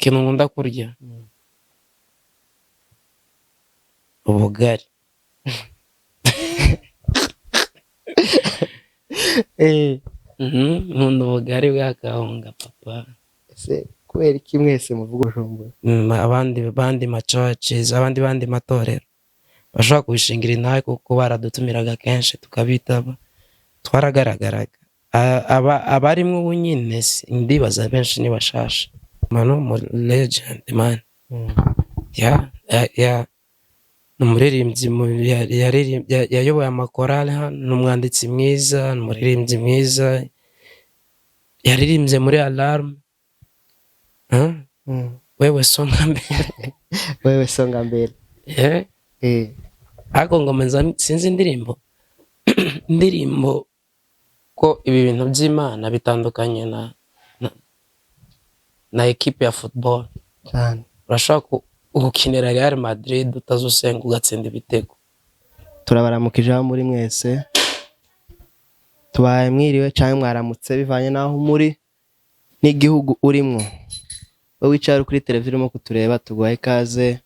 Ikintu nkunda kurya, ubugari. Nkunda ubugari bwa kawunga, papa. Ese kubera iki mwese muvuga Bujumbura? Abandi bandi ma churches, abandi bandi matorero bashobora kubishingira intahe kuko baradutumiraga kenshi tukabitaba, twaragaragaraga. Abarimwo ubu nyine ndibaza benshi ni bashasha. Mano mu legend man. Ya ya ya ni umuririmbyi yayoboye amakorali hano, ni umwanditsi mwiza, ni umuririmbyi mwiza, yaririmbye muri Alarm. Huh? Wewe songa mbere. Wewe songa mbere. Yeah. Ariko ngo menza sinzi indirimbo ko ibi bintu by'Imana bitandukanye na ekipe ya football. Cyane. Urashobora gukinira Real Madrid utazusenga ugatsinda ibitego. Turabaramukije aho muri mwese, tubaye mwiriwe cyangwa mwaramutse bivanye n'aho muri n'igihugu urimwo. Wowe wicaye kuri televiziyo urimo kutureba, tuguhaye ikaze.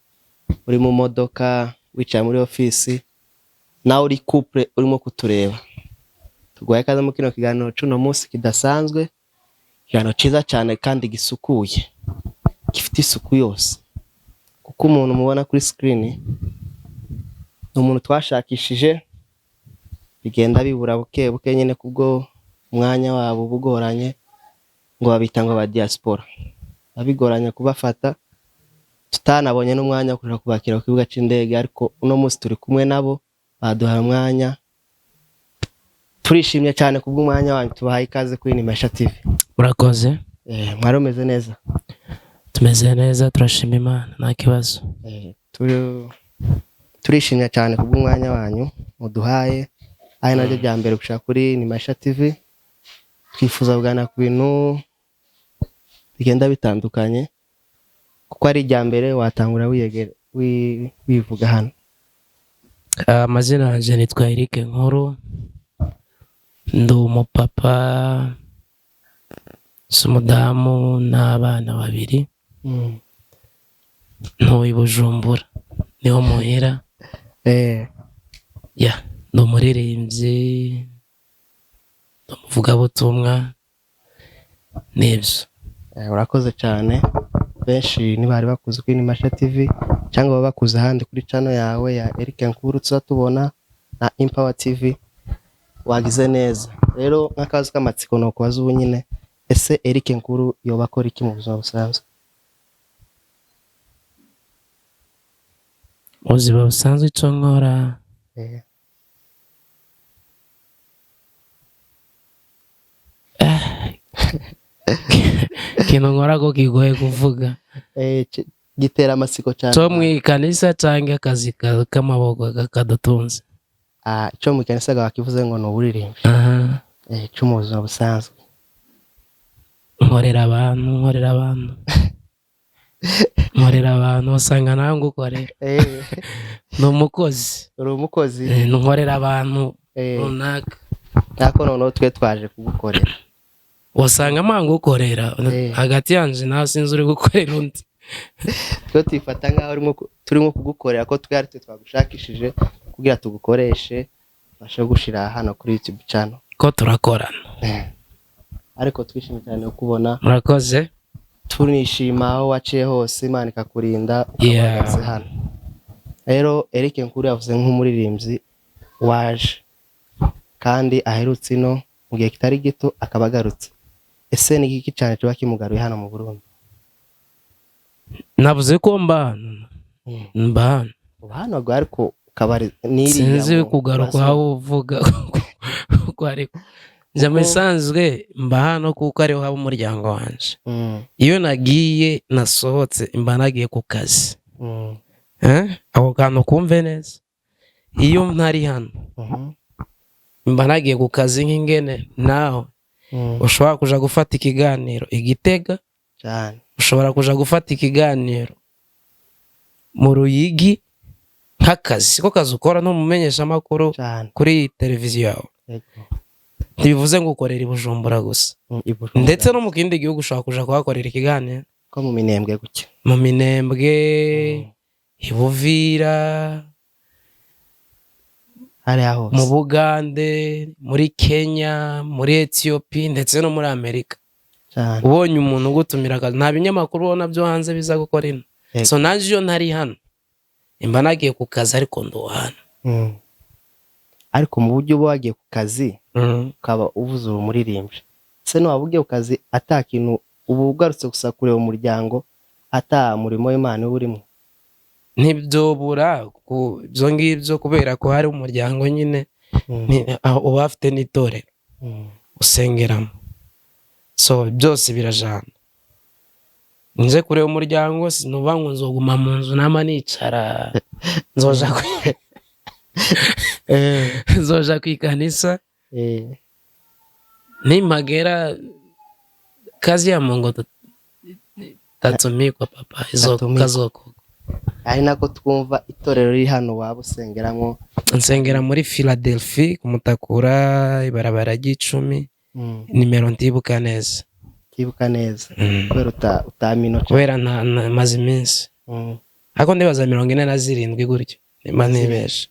Uri mu modoka, wicaye muri ofisi, nawe uri couple urimo kutureba, tuguhaye ikaze mu kino kiganiro c'uno munsi kidasanzwe, ikiganiro ciza cyane kandi gisukuye, gifite isuku yose, kuko umuntu mubona kuri screen ni umuntu twashakishije bigenda bibura buke buke nyine, kubwo umwanya wabo uba ugoranye, ngo babita ngo aba diaspora, biba bigoranye kubafata, tutanabonye n'umwanya wo kuja kubakira ku kibuga c'indege. Ariko uno munsi turi kumwe nabo, baduhaye umwanya, turishimye cyane kubw'umwanya wanyu. Tubahaye ikaze kuri Nimesha TV. Murakoze. Mwari mumeze neza? Tumeze neza, turashima Imana, nta kibazo. Turishimye cyane kubw'umwanya wanyu muduhaye, ari naryo rya mbere gushaka kuri Nimesha TV. Twifuza kuganira ku bintu bigenda bitandukanye, kuko ari irya mbere watangura wivuga hano. Amazina yanjye nitwa Eric Nkuru, ndi umupapa, si umudamu n'abana babiri, ntuye i Bujumbura niho muhira. Ya, ndi umuririmbyi, ndi umuvugabutumwa, n'ibyo. Urakoze cyane. Benshi ntibari bakuzi kuri Nimesha TV cyangwa baba bakuze ahandi kuri channel yawe ya Eric Nkuru tuza tubona na Empower TV. Wagize neza. Rero nk'akazi k'amatsiko ni ukubaza ubu nyine, ese Eric Nkuru yoba akora iki mu buzima busanzwe? Mu buzima busanzwe icyo nkora, ikintu nkora ko kigoye kuvuga. Gitera amatsiko cyane. Cyo mu ikanisa cyangwa akazi k'amaboko kadutunze? Icyo mu ikanisa wakivuze ngo ni uburirimbyi. Cyo mu buzima busanzwe. Nkorera abantu, nkorera abantu. Nkorera abantu, usanga nawe ngukorera. Ni umukozi. Uri umukozi? Nkorera abantu runaka. Ariko noneho twe twaje kugukorera. Wasanga mangukorera. Hagati yanje nawe sinzi uri gukorera undi. Twe tuyifata nkaho turimo kugukorera, ko twe ari twe twagushakishije kugira tugukoreshe, tubashe gushira hano kuri YouTube channel. Ko turakorana. Ariko twishimiye cyane kubona. Murakoze. Tunishima aho waciye hose, Imana ikakurinda ukabageze hano. Rero Eric Nkuru yavuze nk'umuririmbyi waje kandi aherutse ino mu gihe kitari gito akaba agarutse. Ese ni iki cyane kiba kimugaruye hano mu Burundi? Navuze ko mba hano. Mba hano. Uba hano ariko ukaba n'iriya Sinzi mu kugaruka bazo. aho uvuga uko ariko. Njya mu bisanzwe mba hano kuko ariho haba umuryango wanje. Iyo nagiye nasohotse mba nagiye ku kazi. Ako kantu kumve neza. Iyo ntari hano mba nagiye ku kazi nk'ingene nawe ushobora kuja gufata ikiganiro i Gitega, Cyane. ushobora kuja gufata ikiganiro mu Ruyigi nk'akazi, siko kazi ukora n'umumenyeshamakuru Cyane. kuri televiziyo yawe. Yego. Ntibivuze ngo ukorera i Bujumbura gusa. I Bujumbura. Ndetse no mu kindi gihugu ushobora kuja kuhakorera ikiganiro. Ko mu Minembwe gutya? Mu Minembwe, i Buvira, hariya hose. Mu Bugande, muri Kenya, muri Etiyopi, ndetse no muri Amerika. Cyane. Ubonye umuntu ugutumira akazi, nta binyamakuru ubona byo hanze biza gukora ino. So nanjye iyo ntari hano mba nagiye ku kazi, ariko ndi hano. Ariko mu buryo uba wagiye ku kazi, ukaba uvuze uri umuririmbyi, se ntiwaba ugiye ku kazi ata kintu, uba ugarutse gusa kureba umuryango, ata murimo w'Imana uba urimo? Ntibyobura ibyo ngibyo, kubera ko hari umuryango nyine, aho uba afite n'itorero usengeramo, so byose birajana. Nje kureba umuryango, sinuba ngo nzoguma mu nzu nama nicara, nzoja ku ikanisa. Nimpagera, kazi ya Mungu tatumikwa papa izo. Tatumikwa. Kazoko. Ari nako twumva itorero riri hano waba usengeramo. Nsengera muri Philadelphia ku Mutakura, ibarabara ry'icumi, nimero ntibuka neza. Tibuka neza kubera utamino. Kubera maze iminsi, ariko ndibaza 47 gutyo, nimba ntibeshe.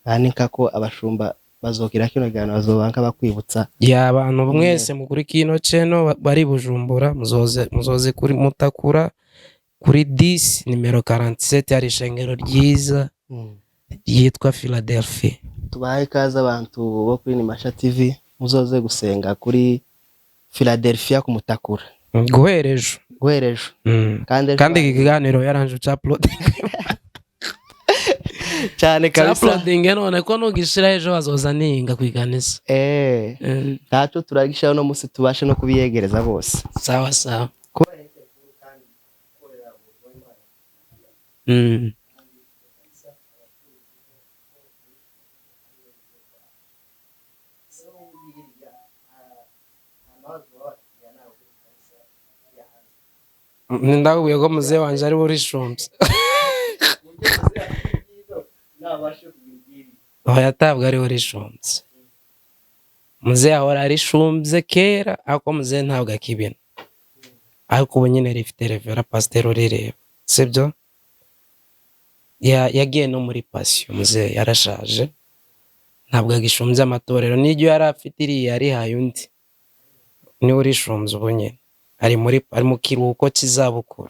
Aha ni kako abashumba bazokira kino kiganiro, bazobanka bakwibutsa. Ya, abantu mwese mukuri kino channel bari Bujumbura, muzoze, muzoze kuri Mutakura kuri 10 nimero 47, hari ishengero ryiza ryitwa Philadelphia. Tubahe ikaze abantu bo kuri Nimasha TV, muzoze gusenga kuri Philadelphia ku Mutakura. Guhera ejo. Guhera ejo. Kandi ejo. Kandi iki kiganiro yaranje uca uploading. Cyane kabisa. Uploading none ko nugishira ejo bazoza ninga ku ikanisa. Ntacyo, turagishaho no munsi tubashe no kubiyegereza bose. Sawa sawa. Ndakubwiye ko muzehe wanje ari we urishumbye. Oya, atabwo ari we urishumbye. Muzehe ahora arishumbye kera, ariko muzehe ntabwo akibina, ariko ubu nyine rifite reverend pasiteri urireba, sibyo? Yagiye no muri pension. Muzehe yarashaje, ntabwo agishumbye amatorero, n'iryo yari afite iriya yarihaye undi, niwe urishumbye ubu nyine, ari mu kiruhuko cy'izabukuru.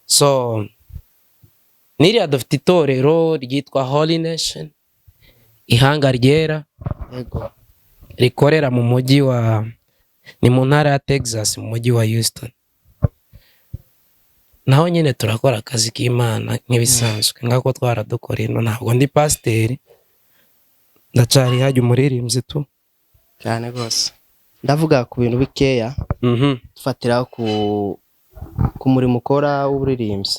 So niriya dufite itorero ryitwa Holy Nation, ihanga ryera, rikorera mu mujyi wa, ni mu ntara ya Texas, mu mujyi wa Houston. Naho nyine turakora akazi k'Imana nk'ibisanzwe nk'uko twaradukora ino. Ntabwo ndi pasiteri, ndacari hajya umuririmbyi tu. Cyane rwose. Ndavuga ku bintu bikeya, dufatiraho ku murimo ukora w'uburirimbyi.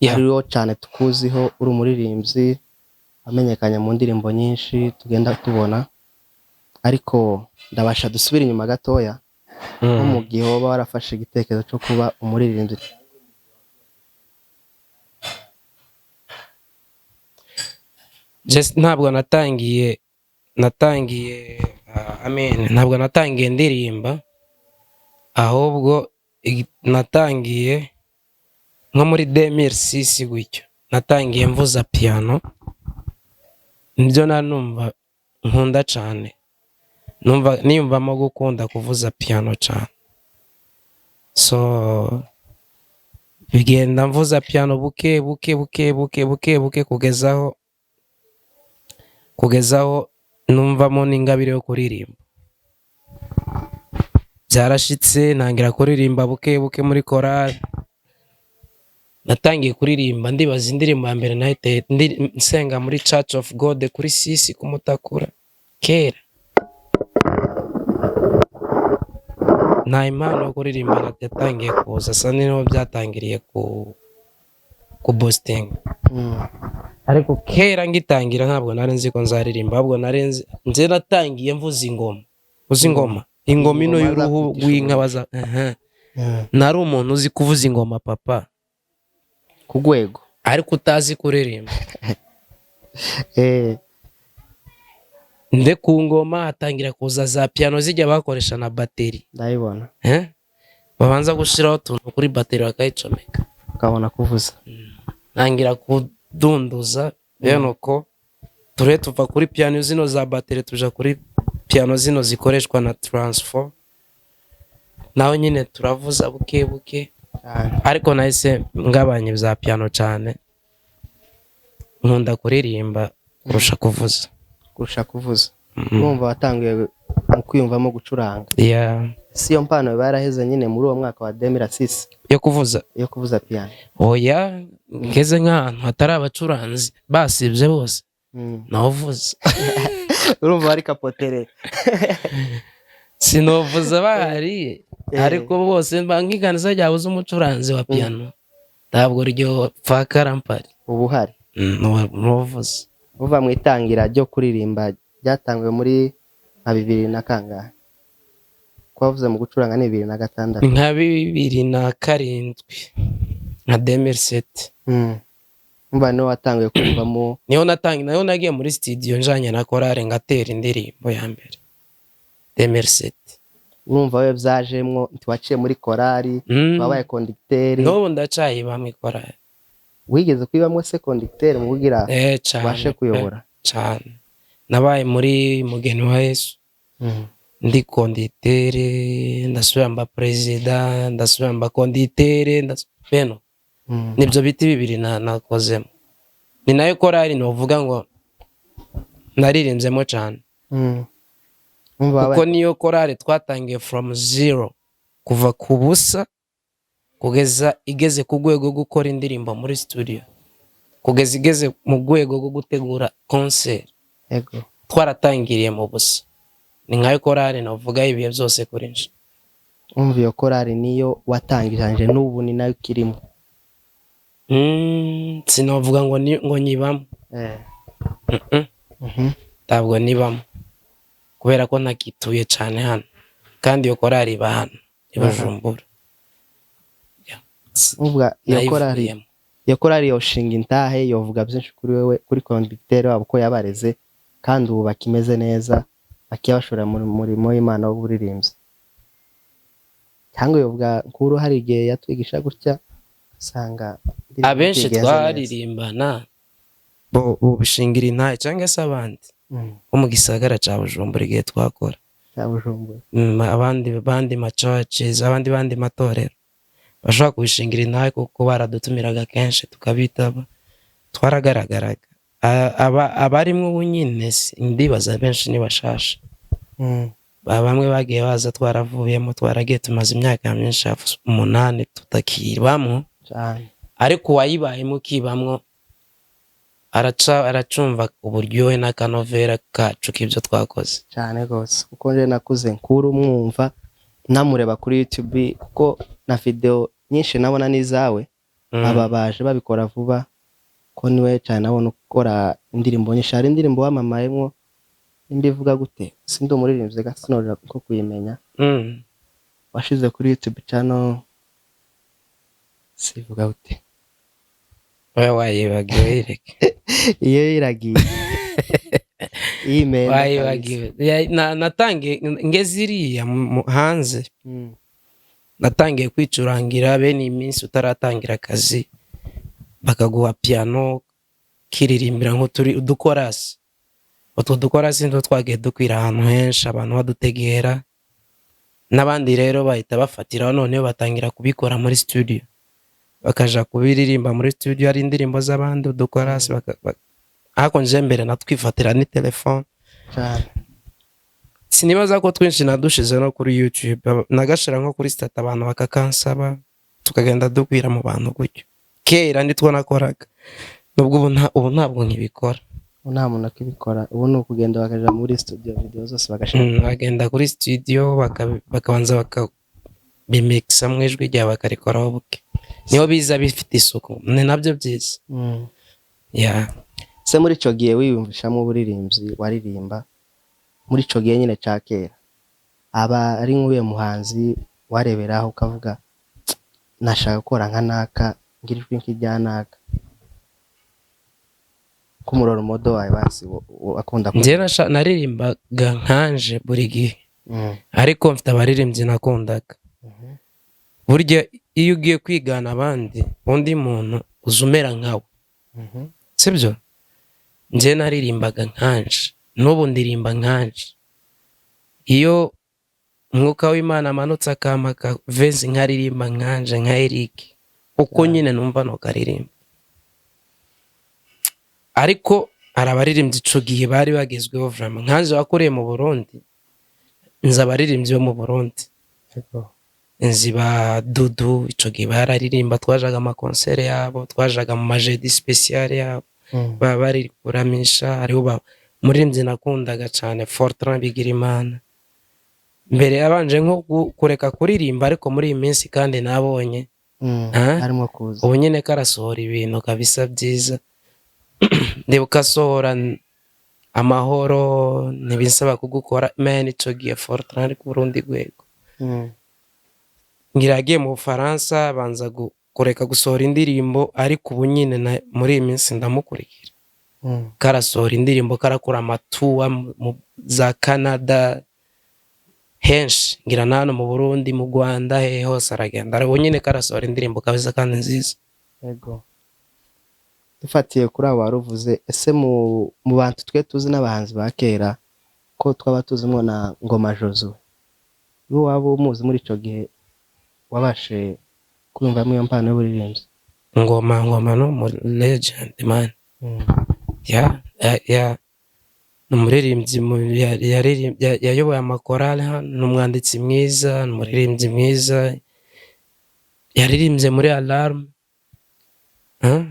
Hariho cyane tukuziho uri umuririmbyi wamenyekanye mu ndirimbo nyinshi tugenda tubona, ariko ndabasha dusubire inyuma gatoya, nko mu gihe waba warafashe igitekerezo cyo kuba umuririmbyi. Just ntabwo natangiye, I mean, ntabwo natangiye ndirimba, ahubwo natangiye nko muri 2006 gutyo, natangiye mvuza piano, nibyo numva nkunda cyane, numva niyumvamo gukunda kuvuza piano cyane. So bigenda mvuza piano buke buke buke buke buke buke, kugezaho numvamo n'ingabire yo kuririmba. Byarashitse ntangira kuririmba buke buke muri korali. Natangiye kuririmba, ndibaza indirimbo ya mbere nahite nsenga muri Church of God kuri sisi kumutakura kera. Nta impano yo kuririmba yatangiye kuza, sa niho byatangiriye ku boosting. Ariko kera ngitangira ntabwo nari nzi ko nzaririmba, ahubwo nari nzi, nje natangiye mvuza ingoma. Uzi ingoma? Ingoma ino Ingoma y'uruhu zakwigisha rw'inka umuntu. baza. Nari umuntu uzi kuvuza ingoma papa. Ku rwego. Ariko utazi kuririmba. Nde ku ngoma hatangira kuza za piano zijya bakoresha na bateri. Ndayibona. Babanza gushiraho utuntu kuri bateri bakayicomeka. Ukabona kuvuza. Ntangira kudunduza bene uko, ture tuva kuri piano zino za bateri, tuja kuri piano zino zikoreshwa na transfo, naho nyine turavuza buke buke. Cyane. Ariko nahise ngabanya za piano cyane, nkunda kuririmba kurusha kuvuza. Kurusha kuvuza. Urumva watangiye mu kwiyumvamo gucuranga. Yeah. Si iyo mpano iba yaraheze nyine muri uwo mwaka wa 2006? Yo kuvuza? Yo kuvuza piano. Oya, ngeze nk'ahantu hatari abacuranzi, basibye bose, nawuvuza. Urumva wari kapotere. Sinovuza bahari, ariko bose nk'ikanisa ryabuze umucuranzi wa piano, ntabwo ryo pfa karampari. Ubu uhari. Nuvuza. Uva mu itangira ryo kuririmba ryatangiwe muri nka bibiri na kangahe? Ko wavuze mu gucuranga ni 2006. Ni nka 2007, nka 2007. Umva niwe watangiye kumvamo. Niho natangiye, naho nagiye muri studio njanye na korale, ngatera indirimbo ya mbere 2007. Urumva we byajemwo, ntiwaciye muri korali? Wabaye conducteur? N'ubu ndacayibamwo ikorale. Wigeze kwibamwo se conducteur mu kugira Cane. ubashe kuyobora? Cane, nabaye muri Mugeni wa Yesu, ndi conducteur, ndasubira mba perezida, ndasubira mba conducteur, beno. Nibyo biti bibiri nakozemo, ni nayo korali novuga ngo naririmbzemo cane. Umva Kuko niyo korali twatangiye from zero, kuva ku busa kugeza igeze ku rwego rwo gukora indirimbo muri studio, kugeza igeze mu rwego rwo gutegura concert. Twaratangiriye mu busa, ni nkayo korali navuga ibihe byose kuri nje. Umva iyo korali niyo watangiranje, n'ubu ni nayo ukirimo? Sinavuga ngo ngo nyibamo. Ntabwo nibamo kubera ko ntakituye cyane hano, kandi iyo korali iba hano i Bujumbura. Yeah. Uvuga iyo korali, Nayivuyemo. iyo korali yoshinga intahe, yovuga byinshi kuri wewe, kuri conducteur wabo, ko yabareze kandi ubu bakimeze neza, bakiyabashora mu murimo w'Imana w'uburirimbyi, cyangwa yovuga nkuru hari igihe yatwigisha gutya usanga indirimbo Abenshi itigenze neza. twaririmbana bo bishingira intahe cyangwa se abandi bo mu gisagara cya Bujumbura igihe twakora. Cya Bujumbura. Abandi bandi ma churches, abandi bandi matorero bashobora kubishingira intahe kuko baradutumiraga kenshi tukabitaba, twaragaragaraga. Abarimwo ubu nyine ndibaza benshi ni bashasha. Bamwe bagiye baza twaravuyemo, twaragiye, tumaze imyaka myinshi, hafi 8 tutakibamwo. Cyane. Ariko uwayibayemo ukibamwo araca aracumva uburyohe n'akanovera kacu k'ibyo twakoze. Cyane rwose, kuko nje nakuze nkuru mwumva, namureba kuri YouTube, kuko na video nyinshi nabona n'izawe. Aba baje babikora vuba, ko niwe cyane nabona ukora indirimbo nyinshi. Hari indirimbo wamamayemwo, indi ivuga gute? Sindi umuririmbyi ga, sinora ko kuyimenya. Washize kuri YouTube channel, sivuga gute? Wowe wayibagiwe, yireke. Iyo iragiye iyimena. Wayibagiwe. Natangiye ngeze iriya hanze, natangiye kwicurangira bene iyi minsi utaratangira akazi, bakaguha piano kiririmbira nk'uturi udukorasi. Utwo dukorasi nitwo twagiye dukwira ahantu henshi, abantu badutegera, n'abandi rero bahita bafatiraho, noneho batangira kubikora muri studio, bakaja kubiririmba muri studio, ari indirimbo z'abandi, udukorasi ariko nje mbere natwifatira ni telefone. Cyane. Sinibaza ko twinshi nadushize no kuri YouTube, nagashira nko kuri statut, abantu bakakansaba, tukagenda dukwira mu bantu gutyo. Kera nitwo nakoraga, nubwo ubu ntabwo nkibikora. Ubu nta muntu akibikora, ubu ni ukugenda bakaja muri studio, video zose bagashira. Bagenda kuri studio, bakabanza bakabimixa mu ijwi ryawe, bakarikoraho buke, niho biza bifite isuku, ni nabyo byiza. Yeah. Se muri ico gihe wiyumvishamo uburirimbyi, waririmba muri ico gihe nyine ca kera, aba ari nk'uyu muhanzi wareberaho ukavuga nashaka gukora nka naka, ngira ijwi nk'irya naka, k'umuroro modo wawe basi akunda Njye naririmbaga nkanje buri gihe, ariko mfite abaririmbyi nakundaga. Burya iyo ugiye kwigana abandi, undi muntu uza umera nkawe, sibyo? Njye naririmbaga nkanje, n'ubu ndirimba nkanje. Iyo Umwuka w'Imana amanutse akampa ka verse, nkaririmba nkanje, nka Eric, uko nyine numva nukaririmba. Ariko hari abaririmbyi ico gihe bari bagezweho vraiment. Nkanje wakuriye mu Burundi, nzi abaririmbyi bo mu Burundi. Nzi ba Dudu, ico gihe bararirimba, twajaga ama concert yabo, twajaga mu ma jeudi spécial yabo, baba bari kuramisha. Hariho umuririmbyi nakundaga cane, Fortran Bigirimana. Mbere yabanje nko kureka kuririmba, ariko muri iyi minsi kandi nabonye Ah? Harimo kuza. Ubu nyine karasohora ibintu kabisa byiza. Ndibuka asohora Amahoro, Ntibinsaba Kugukora, man. Ico gihe Fortran ari ku rundi rwego. Ngira yagiye mu Bufaransa, abanza kureka gusohora indirimbo, ariko ubu nyine muri iyi minsi ndamukurikira. Karasohora indirimbo, karakora amatuwa mu za Canada henshi, ngira na hano mu Burundi, mu Rwanda, hehe hose aragenda. Ubu nyine karasohora indirimbo kabisa kandi nziza. Yego, dufatiye kuri abo wari uvuze, ese mu bantu twe tuzi n'abahanzi ba kera, ko twaba tuzimo na Ngoma Josue, wowe waba umuzi muri ico gihe, wabashe kumvamo iyo mpano y'uburirimbyi? Ngoma no mu legend, man. Ya ni umuririmbyi yayoboye amakorali hano, ni umwanditsi mwiza, ni umuririmbyi mwiza, yaririmbye muri Alarm. Huh?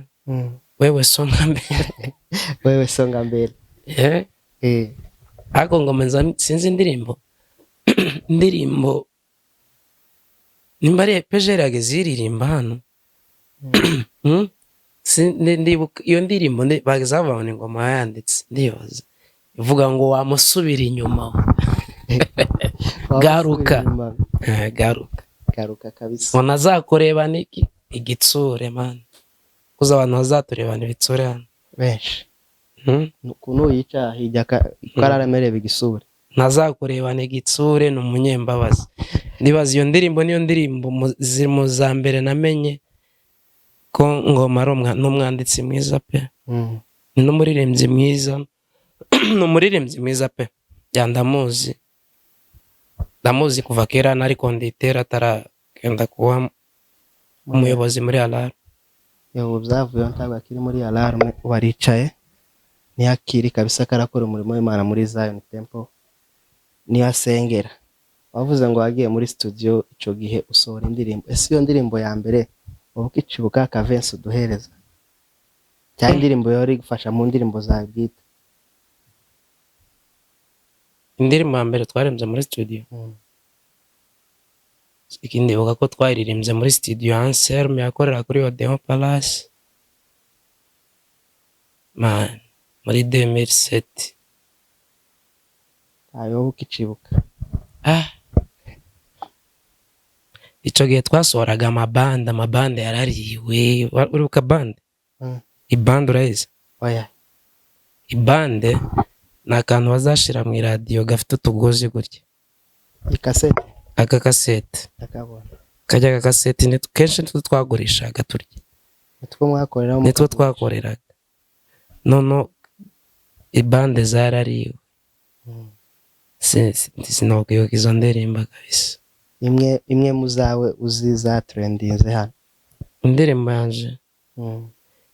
Wewe songa mbere. Wewe songa mbere. Yeah. Ariko Ngoma sinzi indirimbo nimba ari Epejeri yageze yiririmba hano. Ndibuka iyo ndirimbo bageze bavuga ngo ni Ngoma yayanditse. Ndibaza ivuga ngo wamusubira inyuma, garuka. Inyuma. Garuka. Garuka kabisa. Ngo nazakureba niki igitsure, man, kuza abantu bazaturebana ibitsure hano. Benshi. Ukuntu yica hirya kararamereba igisura. Ntazakurebana igitsure, ni umunyembabazi. Ndibaza iyo ndirimbo niyo ndirimbo ziri mu za mbere namenye ko Ngoma ari n'umwanditsi mwiza pe. Ni n'umuririmbyi mwiza, ni umuririmbyi mwiza pe. Ya, ndamuzi, ndamuzi kuva kera, nari conducteur ataragenda kuba umuyobozi muri Alarm. Ubu byavuyeho, ntabwo akiri muri Alarm, ubu aricaye ntiyakiri kabisa, karakora umurimo w'Imana muri Zion Temple, niyo asengera. Wavuze ngo wagiye muri studio ico gihe usohora indirimbo. Ese iyo ndirimbo ya mbere wowe ukicibuka ka verse uduhereza, cyangwa indirimbo yari igufasha mu ndirimbo zawe bwite? Indirimbo ya mbere twaririmbye muri studio, ndibuka ko twaririmbye muri studio Anselme yakorera kuri Odeon Palace, man, muri 2007. Ayo wowe ukicibuka. Ah, ico gihe twasohoraga amabande, amabande yarariwe. Uribuka bande? Ibande urayizi? Oya. Ibande ni akantu bazashira mu iradiyo gafite utugozi gutya. Ikasete. Agakasete. Ndakabona. Kajya gakasete ni kenshi nitwo twagurishaga turya. Nitwo mwakoreraho? Nitwo twakoreraga. None ibande zarariwe. Sinokwibuka izo ndirimbo kabisa. Imwe imwe mu zawe uzi za trendinze hano. Indirimbo yanje,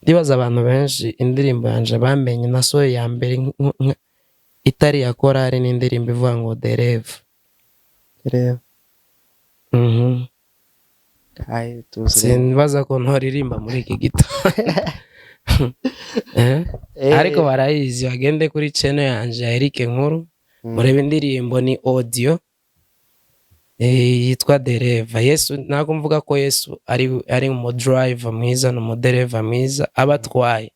ndibaza abantu benshi indirimbo yanje bamenye nasohoye ya mbere itari iya korari ni indirimbo ivuga ngo Dereva. Reba. Ayi tuzi. Simbaza ko ntoririmba muri iki gito. Eh? Ariko barayizi, bagende kuri channel yanje ya Eric Nkuru, murebe indirimbo, ni audio yitwa Dereva. Yesu, ntabwo mvuga ko Yesu ari umu driver mwiza, ni umudereva mwiza, aba atwaye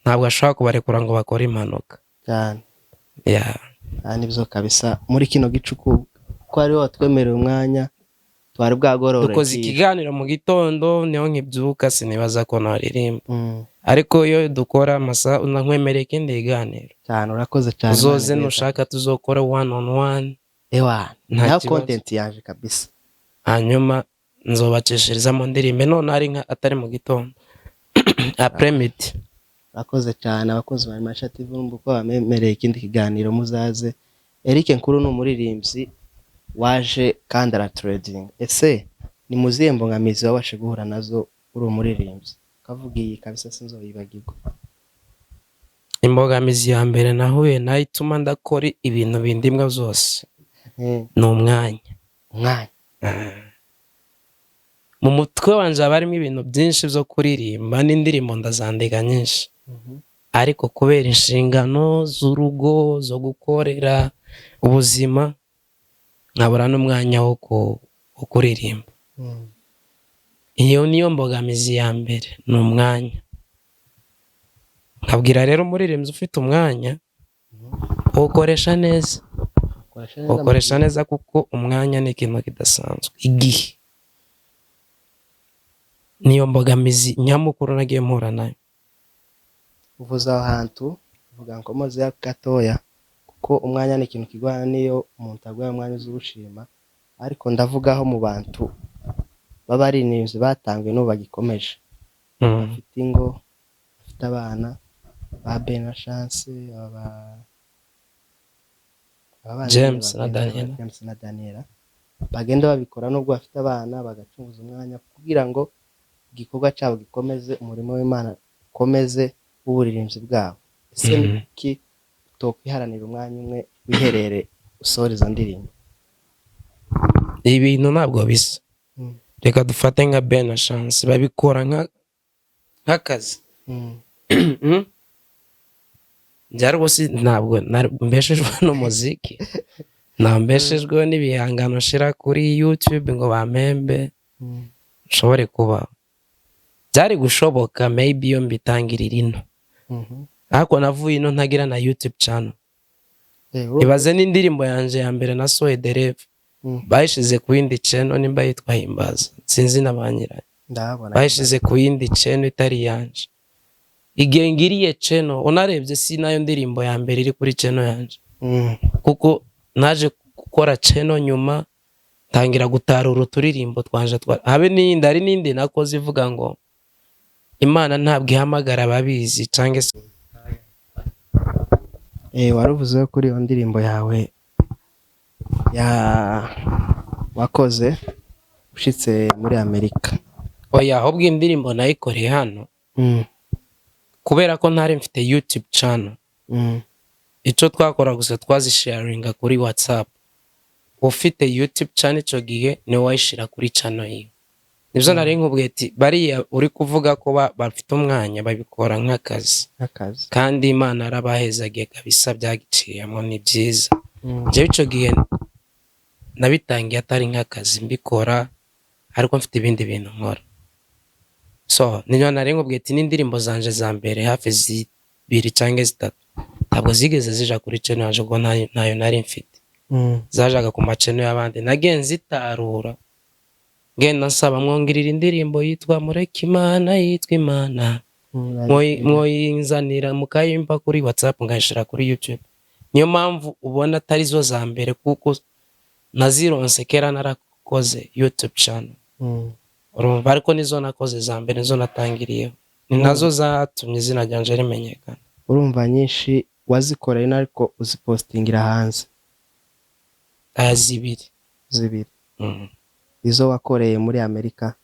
ntabwo ashobora kubarekura ngo bakore impanuka. Cyane. Yeah. Aha nibyo kabisa. Muri kino gicuku ko ariho watwemerera umwanya, twari bwagorore. Dukoze ikiganiro mu gitondo, niho nkibyuka, sinibaza ko naririmba. Ariko iyo dukora amasaha nkwemereye ikindi kiganiro. Cyane, urakoze cyane. Uzoze. Imana. Nushaka tuzokora one on one. Ewa. Nta nayo kibazo. Content yaje kabisa. Hanyuma Nzobacishiriza mu ndirimbe none ari nka atari mu gitondo, après-midi. Urakoze cyane. Abakozi ba Masha TV, urumva uko bamemereye ikindi kiganiro, muzaze. Eric Nkuru ni umuririmbyi waje kandi aratrendinga. Ese ni mu zihe mbogamizi wabashe guhura nazo uri umuririmbyi, ukavuga iyi kabisa sinzoyibagirwa? Imbogamizi ya mbere nahuye nayo ituma ndakora ibintu bindimwa byose ni umwanya. Umwanya. Mu mutwe wanje haba harimo ibintu byinshi byo kuririmba, n'indirimbo ndazandika nyinshi, ariko kubera inshingano z'urugo, zo gukorera ubuzima, nkabura n'umwanya wo kuririmba. Iyo niyo mbogamizi ya mbere, ni umwanya. Nkabwira rero umuririmbyi ufite umwanya, uwukoresha neza. Ukoresha neza. Ukoresha neza, kuko umwanya ni ikintu kidasanzwe. Igihe niyo mbogamizi nyamukuru nagiye mpura nayo. Uvuze aho hantu, uvuga ngo nkomoze gatoya, kuko umwanya ni ikintu kigwana, niyo umuntu aguhaye umwanya uzi uwushima. Ariko ndavugaho mu bantu b'abaririmbyi batanzwe n'ubu bagikomeje, bafite ingo, bafite abana, ba Ben na Chance, aba bana James na bagenda- Daniela. James na Daniela bagenda babikora nubwo bafite abana, bagacunguza umwanya kugira ngo igikorwa cyabo gikomeze, umurimo w'Imana ukomeze w'uburirimbyi bwabo. Ese niki utokwiharanira umwanya umwe wiherere usohora izo ndirimbo? Ibintu ntabwo bisa. Reka dufate nka Ben na Chance, babikora nk'akazi. Njya rwose ntabwo mbeshejweho n'umuziki, ntabwo mbeshejweho n'ibihangano nshira kuri YouTube ngo bampembe nshobore kubaho. Byari gushoboka maybe iyo mbitangirira ino, ariko navuye ino ntagira na YouTube channel. Ibaze n'indirimbo yanje ya mbere nasohoye, Dereve, bayishize ku yindi channel, nimba yitwa Himbaza, sinzi na ba nyirayo. Ndahabona. Bayishize ku yindi channel itari iyanje. Igihe ngiriye channel, unarebye si nayo ndirimbo ya mbere iri kuri channel yanje, kuko naje gukora channel nyuma, ntangira gutarura uturirimbo twanje twa habe n'iyindi. Hari n'indi nakoze ivuga ngo Imana ntabwo ihamagara ababizi cyangwa se Waruvuze kuri iyo ndirimbo yawe ya wakoze ushitse muri Amerika. Oya, ahubwo indirimbo nayikoreye hano, kubera ko ntari mfite YouTube channel. Icyo twakora gusa, twazisharinga kuri WhatsApp. Ufite YouTube channel icyo gihe niwe wayishira kuri channel yiwe. Nibyo nari nkubwiye ati bariya uri kuvuga ko bafite umwanya, babikora nk'akazi. Nk'akazi. Kandi Imana yarabahezagiye kabisa, byagiciyemo, ni byiza. Njyewe icyo gihe nabitangiye atari nk'akazi, mbikora ariko mfite ibindi bintu nkora. So niyo nari nkubwiye ati n'indirimbo zanje za mbere hafi zibiri cyangwa zitatu ntabwo zigeze zija kuri channel yanje, kuko ntayo nari mfite. Zajaga ku ma channel y'abandi. Nagiye nzitarura, ngenda nsaba mwongirira indirimbo yitwa Mureke Imana yitwa Imana, mwoyinzanira mukayimpa kuri WhatsApp, nkayishira kuri YouTube. Niyo mpamvu ubona atari zo za mbere, kuko nazironse kera narakoze YouTube channel. Urumva, ariko nizo nakoze za mbere, nizo natangiriyeho, ni nazo zatumye izina ryanje rimenyekana. Urumva nyinshi wazikoreye ariko uzipostingira hanze. Aya zibiri. Zibiri. Izo wakoreye muri Amerika?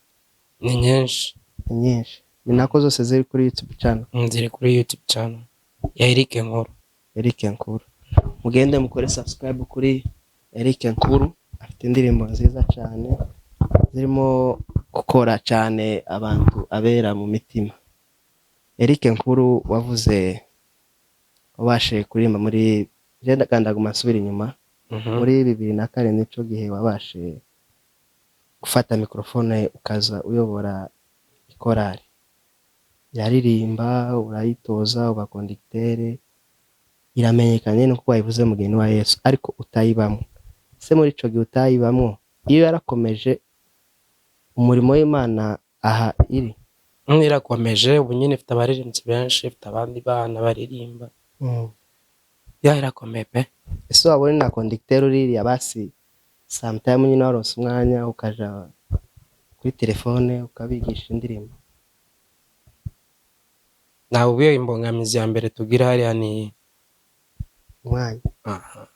Ni nyinshi. Ni nyinshi, ni nako zose ziri kuri YouTube channel? Ziri kuri YouTube channel ya Eric Nkuru. Eric Nkuru, mugende mukore subscribe kuri Eric Nkuru, afite indirimbo nziza cyane zirimo gukora cyane abantu abera mu mitima. Eric Nkuru, wavuze wabashije kuririmba muri ndaguma nsubira inyuma, muri 2007, ico gihe wabashe gufata mikorofone ukaza uyobora ikorari iraririmba, urayitoza, uba conducteur, iramenyekanye nuko wayivuze Mugeni wa Yesu, ariko utayibamwo. Ese muri ico gihe utayibamwo, iyo yarakomeje umurimo w'Imana aha iri? Irakomeje ubu nyine, ifite abaririmbyi benshi, ifite abandi bana baririmba. Ya, irakomeye pe. Ese waba uri na conducteur uririya, basi sometime nyine waronse umwanya ukaja kuri Kuri telefone ukabigisha indirimbo. Ntabwo ubwiye, imbogamizi ya mbere tugira hariya ni Umwanya. Aha.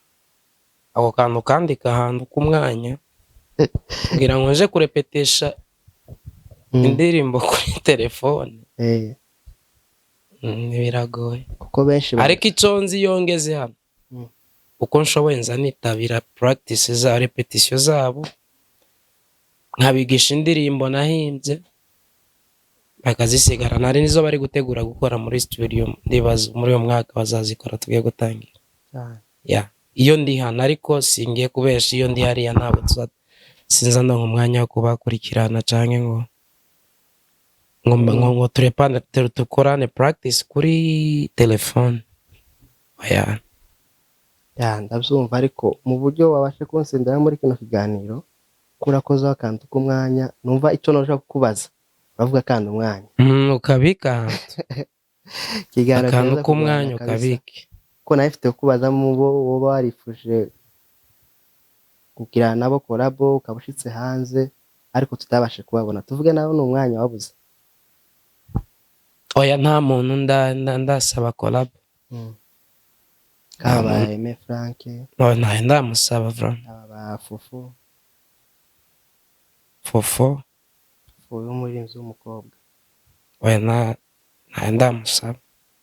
Ako kantu kandika ahantu k'umwanya kugira ngo nje kurepetesha indirimbo kuri telefone. Biragoye. Kuko benshi Ariko icyo nzi, iyo ngeze hano, uko nshoboye nza nitabira practice za répétition zabo, nkabigisha indirimbo nahimbye bakazisigarana. Hari nizo bari gutegura gukora muri studio, ndibaza muri uyu mwaka bazazikora tugiye gutangira. Cyane. Ya, iyo ndi hano, ariko singiye kubesha, iyo ndi hariya ntabwo sinza ndonka umwanya wo kubakurikirana canke ngo turepane, dukorane practice kuri telefone, oya. Ya, ndabyumva, ariko mu buryo wabashe kunsindira muri kino kiganiro, ko urakozeho akantu k'umwanya, numva icyo noja kukubaza uravuga kandi umwanya. Ukabika ahantu. Ikiganiro Akantu kiza k'umwanya kuganira kabisa. Ukabike. Ko nawe mfite kukubaza mu bo woba warifuje kugira nabo collabo, ukaba ushitse hanze ariko tutabashe kubabona, tuvuge nawe ni umwanya wabuze. Oya, nta muntu ndasaba collab. Kaba ba Aime Frank? No, ntawe ndamusaba vra. Aba ba Fufu? Fofo? Fufu w'umuririmbyi w'umukobwa. Oya, ntawe ndamusaba.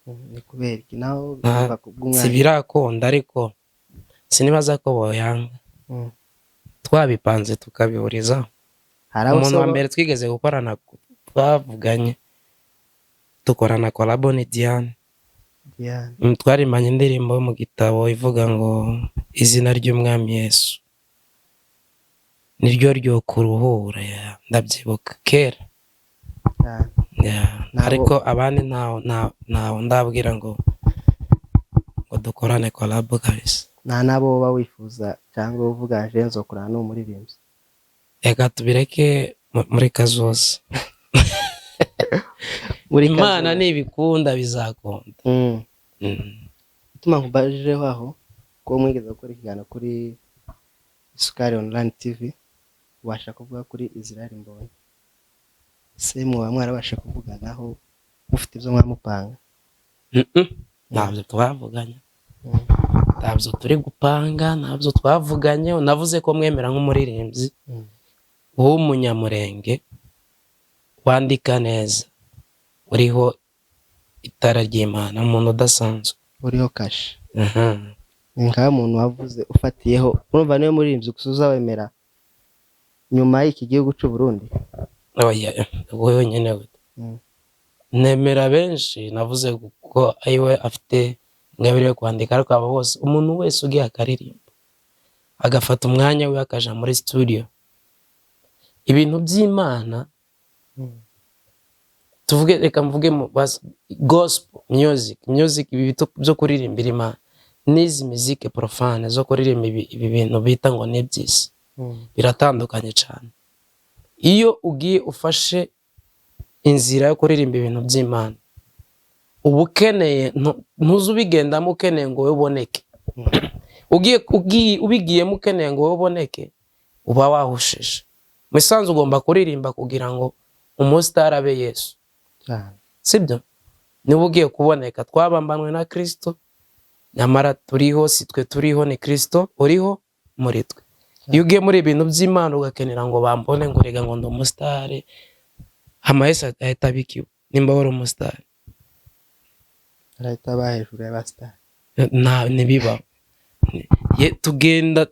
Ni kubera iki naho? Biva ku bw'umwanya? Sibirakunda, ariko sinibaza ko boyanga. Twabipanze tukabihurizaho. Hari abo Umuntu wa soba mbere twigeze gukorana, twavuganye dukorana collabo, ni Diane. Diane. Twarimanye indirimbo yo mu gitabo ivuga ngo izina ry'umwami Yesu niryo ryo kuruhura, ya, ndabyibuka kera. Cyane. Ya, ariko abandi ntawo ndabwira ngo dukorane collabo kabisa. Nta n'abo woba wifuza cyangwa uvuga je nzokorana n'umuririmbyi? Reka tubireke muri kazoza. Muri Imana kazoza. nibikunda bizakunda. Ituma nkubajijeho aho ko mwigeze gukora ikiganiro kuri Isukari Online TV, ubasha kuvuga kuri Israel Mbonyi. Ese muba mwarabasha kuvuganaho, mufite ibyo mwamupanga? Ntabyo twavuganye, ntabyo turi gupanga, ntabyo twavuganye. Navuze ko mwemera nk'umuririmbyi w'umunyamurenge wandika neza, uriho itara ry'Imana, umuntu udasanzwe. Uriho kashe. Aha. Ni nkaho umuntu wavuze ufatiyeho, urumva niwe muririmbyi gusa uzawemera nyuma y'iki gihugu cy'u Burundi? Oya, wowe wenyine we. Nemera benshi, navuze ko ariwe afite ingabire yo kwandika, ariko abo bose, umuntu wese ugiye akaririmba, agafata umwanya we akaja muri studio, ibintu by'Imana, tuvuge, reka mvuge mu gospel music, ibi byo kuririmbira Imana n'izi mizike profane zo kuririmba ibi bintu bita ngo ni iby'isi, biratandukanye cyane. Iyo ugiye ufashe inzira yo kuririmba ibintu by'Imana, uba ukeneye ntuzi ubigendamo ukeneye ngo wowe uboneke. Ugiye ubigiyemo ukeneye ngo wowe uboneke, uba wahushije. Mu isanzwe ugomba kuririmba kugira ngo umusitari abe Yesu. Cyane. Sibyo? Niba ugiye kuboneka, twabambanwe na Kristo, nyamara turiho si twe turiho, ni Kristo uriho muri twe. Iyo ugiye muri ibintu by'Imana ugakenera ngo bambone, ngo rega ngo ndi umusitari, hama Yesu ahita abikiwe nimba wari umusitari. Arahita aba hejuru y'abasitari. Nta ntibibaho. Tugenda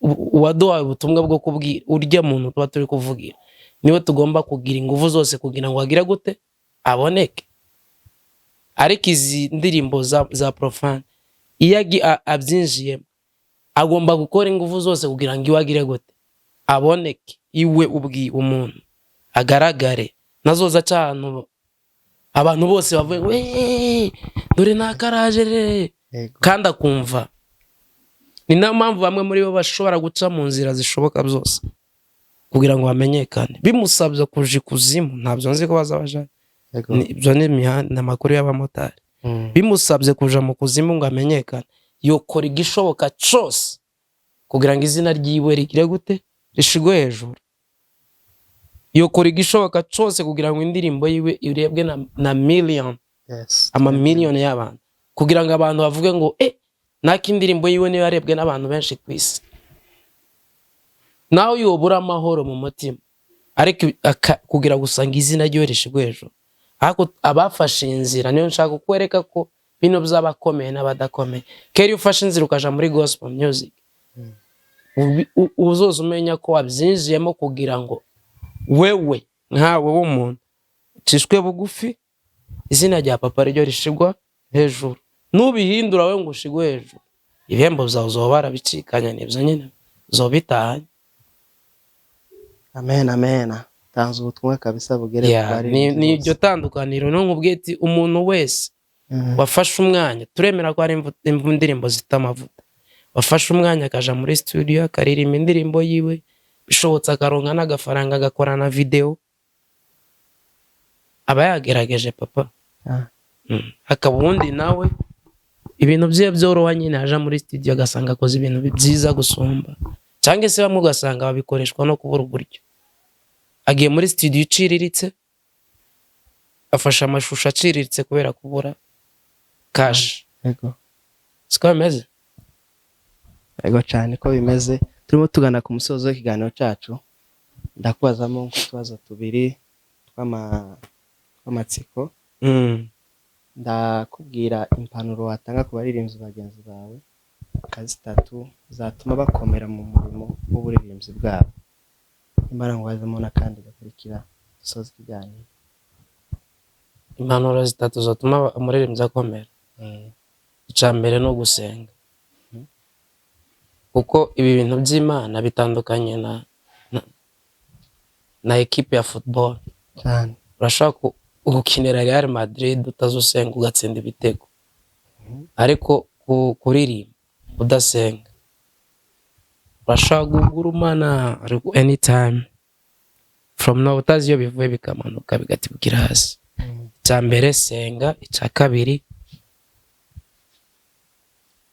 uwaduhaye ubutumwa bwo kubwira urya muntu tuba turi kuvugira, niwe tugomba kugira ingufu zose kugira ngo agire gute? Aboneke. Ariko izi ndirimbo za profane, iyo abyinjiyemo agomba gukora ingufu zose kugira ngo iwe agire gute? Aboneke, iwe ubwi umuntu agaragare, nazoza aca ahantu abantu bose bavuye ngo "Eeeh, dore nakaraje re." Kandi akumva ni nayo mpamvu bamwe muri bo bashobora guca mu nzira zishoboka zose kugira ngo bamenyekane, bimusabye kuja ikuzimu. Ntabyo nzi ko bazabaja. Ibyo ni imihanda, amakuru y'abamotari. Bimusabye kuja mu kuzimu ngo amenyekane, yokora igishoboka cose kugira ngo izina ryiwe rigire gute? Rishigwe hejuru. Yokora igishoboka cose kugira ngo indirimbo yiwe irebwe na million, amamiliyoni y'abantu, kugira ngo abantu bavuge ngo nako indirimbo yiwe niyo yarebwe n'abantu benshi ku isi. Nawe yobura amahoro mu mutima, ariko kugira gusa ngo izina ryiwe rishigwe hejuru. Ariko abafashe inzira, niyo nshaka kukwereka ko bino by'abakomeye n'abadakomeye. Kera iyo ufashe inzira ukaja muri gospel music, uzoza umenya ko wabyinjiyemo kugira ngo wewe nkawe w'umuntu ucishwe bugufi, izina rya papa ryo rishigwa hejuru. Nubihindura we ngo ushigwe hejuru, ibihembo byawe uzoba warabicikanya, nibyo nyine uzobitahanye. Amen, amen. Tanze ubutumwa kabisa bugere ku Yeah, ni baririmbyi ni iryo bose. tandukaniro. No nkubwiye ati umuntu wese wafashe umwanya, turemera ko hari indirimbo zifite amavuta, wafashe umwanya akaja muri studio akaririmba indirimbo yiwe, bishobotse akaronka n'agafaranga agakora na video, aba yagerageje, papa. Hakaba uwundi nawe ibintu bye byoroha nyine, aja muri studio agasanga akoze ibintu byiza gusumba, cyangwa se bamwe ugasanga babikoreshwa no kubura uburyo. Agiye muri studio iciriritse, afashe amashusho aciriritse kubera kubura cash. Siko bimeze? Yego cyane ko bimeze. Turimo tugana ku musozo w'ikiganiro cyacu. Ndakubazamo nk'utubazo tubiri tw'amatsiko. Ndakubwira impanuro watanga ku baririmbyi bagenzi bawe nka zitatu zatuma bakomera mu murimo w'uburirimbyi bwabo. Nimara ngwazemo n'akandi gakurikira, dusoze ikiganiro. Impanuro zitatu zatuma umuririmbyi akomera. Icya mbere ni ugusenga, kuko ibi bintu by'Imana bitandukanye na ekipe ya football. Urashobora gukinira Real Madrid utazusenga ugatsinda ibitego, ariko kuririmba udasenga urashobora kugurumana, ariko anytime from now utazi iyo bivuye bikamanuka bigatibukira hasi. Icya mbere, senga. Icya kabiri,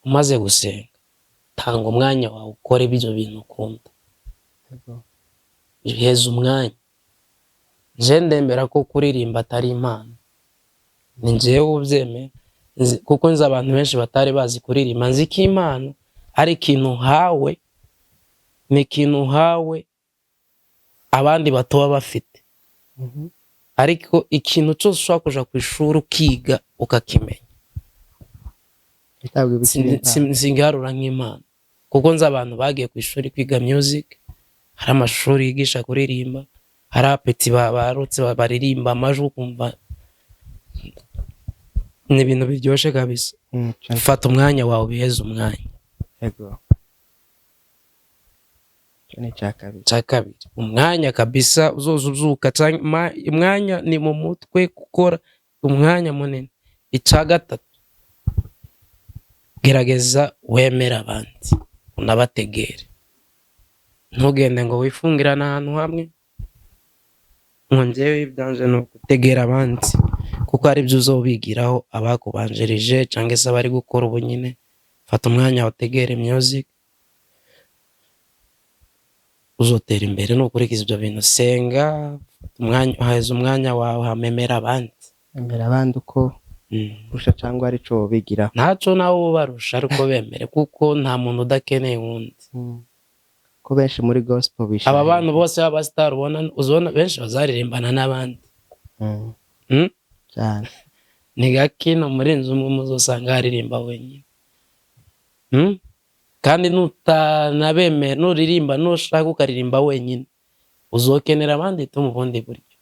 umaze gusenga, tanga umwanya wawe ukore ibyo bintu ukunda. Biheza umwanya. Nje ndemera ko kuririmba atari impano, ni njyewe ubyemera. Kuko nzi abantu benshi batari bazi kuririmba. Nzi ko impano ari ikintu uhawe, ni ikintu uhawe abandi batoba bafite. Ariko ikintu cyose ushobora kuja ku ishuri ukiga ukakimenya. Ntabwo bikiri impano. Singiharura nk'impano, kuko nzi abantu bagiye ku ishuri kwiga music. Hari amashuri yigisha kuririmba, hari apeti barutse baririmba amajwi ukumva ni ibintu biryoshye kabisa. Cyane. Fata umwanya wawe, ubiheze umwanya. Yego, icyo ni icya kabiri. Cya kabiri, umwanya kabisa uzoza ubyuka umwanya ni mu mutwe, gukora umwanya munini. Icya gatatu, gerageza wemere abandi, unabategere. Ntugende ngo wifungirane ahantu hamwe ngo njyewe ibyanje ni ugutegera abandi, kuko hari ibyo uzobigiraho abakubanjirije cyangwa se abari gukora ubu nyine. Fata umwanya utegere music, uzotera imbere nukurikiza ibyo bintu. Senga, fata umwanya, uheza umwanya wawe, hamemera abandi. Emera abandi uko urusha cyangwa ari cyo bigiraho. Ntaco nawe ubarusha, ariko bemere, kuko nta muntu udakeneye uwundi. Ko benshi muri gospel bishyira Aba bantu bose b'abasitari ubona, uzabona benshi bazaririmbana n'abandi. Cyane. Ni gake no muri inzu umwe muzosanga haririmba wenyine. Kandi nutanabemera, nuririmba, nushaka ukaririmba wenyine, uzokenera abandi tu mu bundi buryo.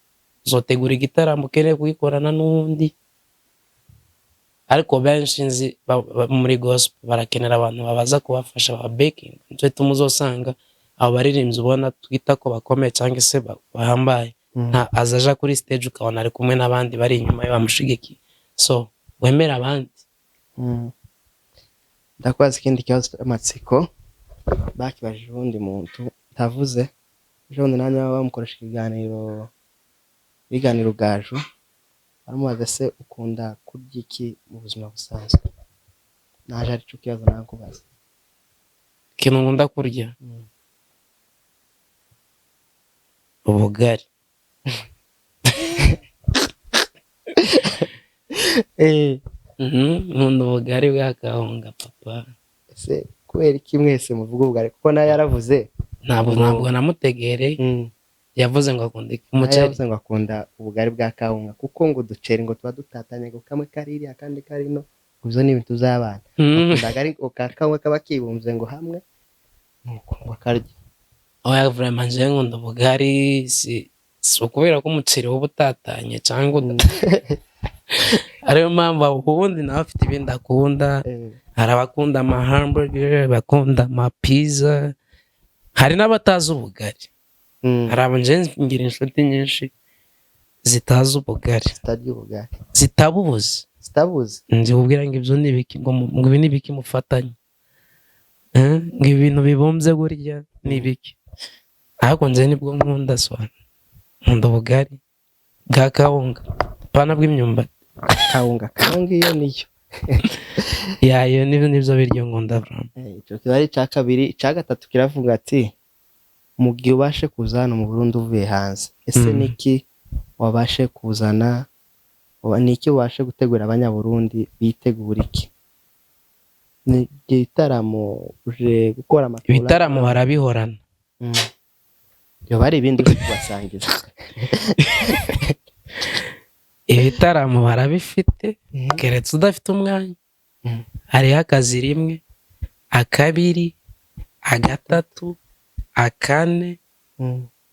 Uzotegura igitaramo ukeneye kugikorana n'uwundi. Ariko benshi nzi muri gospel barakenera abantu babaza kubafasha, ba backing. Nicyo gituma uzosanga abo baririmbyi ubona twita ko bakomeye cyangwa se bahambaye, nta aza aja kuri stage ukabona ari kumwe n'abandi bari inyuma ye bamushigikiye. So wemere abandi. Ndakubaza ikindi kibazo cy'amatsiko bakibajije uwundi muntu ntavuze. Ejo bundi nanjye bamukoresha ikiganiro, ibiganiro gaju, baramubaza: "Se ukunda kurya iki mu buzima busanzwe?" Naje aricyo kibazo nakubaza. Ikintu nkunda kurya, ubugari. Nkunda ubugari bwa kawunga, papa. Ese kubera iki mwese muvuga ubugari? Kuko nawe yaravuze. Ntabwo ntabwo namutegereye. Yavuze ngo akunda iki? Nawe Umuceri. Yavuze ngo akunda ubugari bwa kawunga, kuko ngo uduceri ngo tuba dutatanye, ngo kamwe kaririya akandi karino, ngo ibyo ni ibintu by'abana. Akunda akari ka kawunga kaba kibumbye ngo hamwe, nuko ngo akarya. Oya, vraiment, njyewe nkunda ubugari. Si ukubera ko umuceri uba utatanye cyangwa ariyo mpamvu. Ubundi nawe afite ibindi akunda. Hari abakunda ama hamburger, bakunda ama pizza, hari n'abatazi ubugari. Hari abo, njyewe ngira inshuti nyinshi zitazi ubugari. Zitarya ubugari. Zitabuzi. Zitabuzi. Nzikubwira ngo ibyo ni ibiki, ngo ibi ni ibiki mufatanye? Eh, ngo ibintu bibumbye burya ni ibiki? Ariko njye nibwo nkunda swa, nkunda ubugari bwa kawunga, pana bw'imyumbati. Kawunga, kawunga iyo niyo. Yayo nibyo, nibyo biryo nkunda vraiment. Icyo kiba ari icya kabiri. Icya gatatu kiravuga ati: mu gihe ubashe kuza hano mu Burundi uvuye hanze, ese niki wabashe kuzana? Niki ubashe gutegura? Abanyaburundi bitegura iki? Ni igitaramo uje gukora, amatora? Ibitaramo barabihorana. Yoba ari ibindi uri kubasangiza? Ibitaramo barabifite, keretse udafite umwanya. Hariho akazi rimwe, akabiri, agatatu, akane,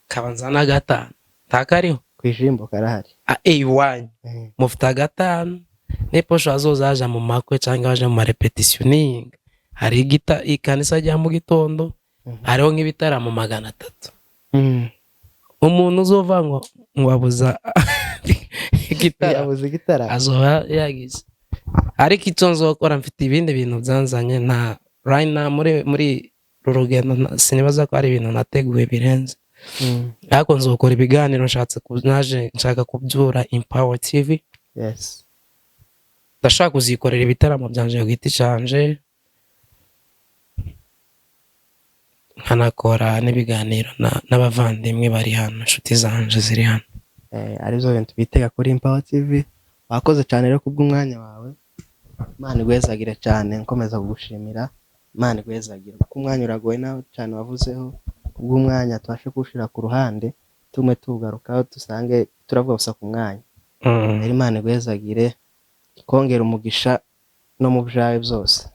kabanza n'agatanu ntakariho. Ku ijimbo karahari. Ah, iwanyu mufite agatanu n'iposho bazozaja mu makwe cyangwa baje mu marépétition ninga hari igita ikanisa rya mu gitondo. Hariho nk'ibitaramo 300. Umuntu uzova ngo abuza igitaramo, Yabuze igitaramo. azoba yagize. Ariko icyo nzokora, mfite ibindi bintu byanzanye. Nta right now muri uru rugendo sinibaza ko hari ibintu nateguye birenze. Ariko nzokora ibiganiro. Nshatse naje nshaka kubyura Empower TV. Ndashaka kuzikorera ibitaramo byanje ku giti canje, nkanakora n'ibiganiro n'abavandimwe bari hano, inshuti zanje ziri hano. Aribyo bintu bitega kuri Empower TV. Wakoze cyane rero kubw'umwanya wawe. Imana igwezagire cyane. Nkomeza kugushimira. Imana igwezagire, kuko umwanya uragoye nawe cyane wavuzeho. Kubw'umwanya tubashe kuwushyira ku ruhande, tumwe tugarukaho dusange turavuga gusa ku mwanya. Rero Imana igwezagire, ikongera umugisha no mu byawe byose.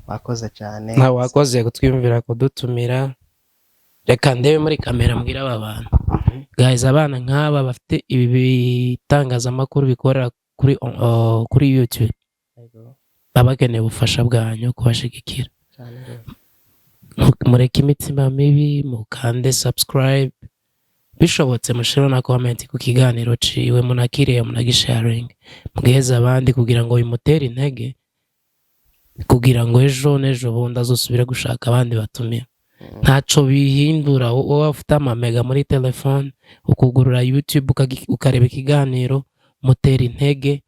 Wakoze cyane. Nawe wakoze kutwiyumvira, kudutumira. Reka ndebe muri kamera mbwira aba bantu, guys, abana nk'aba bafite ibi bitangazamakuru bikorera kuri YouTube, baba bakeneye ubufasha bwanyu kubashigikira. Cyane rwose. Mureke imitima mibi, mukande subscribe, bishobotse mushireho na comment ku kiganiro ciwe, munakiriye, munagisharinge, mugiheze abandi kugira ngo bimutere intege, kugira ngo ejo n'ejo bundi azosubire gushaka abandi batumira. Ntaco bihindura. Wowe ufite amamega muri telefone, ukugurura YouTube, ukareba ikiganiro, mutera intege.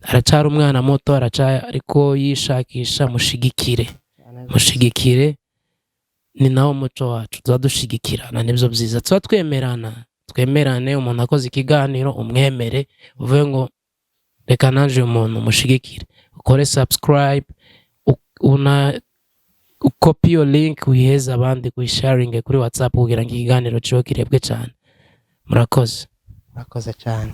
Aracari umwana muto, aracari ariko yishakisha. Mushigikire. Cyane rwose. Mushigikire, ni nawo muco wacu, tuba dushigikirana, nibyo byiza, tuba twemerana. Twemerane, umuntu akoze ikiganiro umwemere, uvuge ngo reka naje uyu muntu mushigikire, ukore subscribe, una ukopi iyo link, uyiheze abandi, kuyisharinge kuri WhatsApp kugira ngo ikiganiro ciwe kirebwe cyane. Murakoze. Murakoze cyane.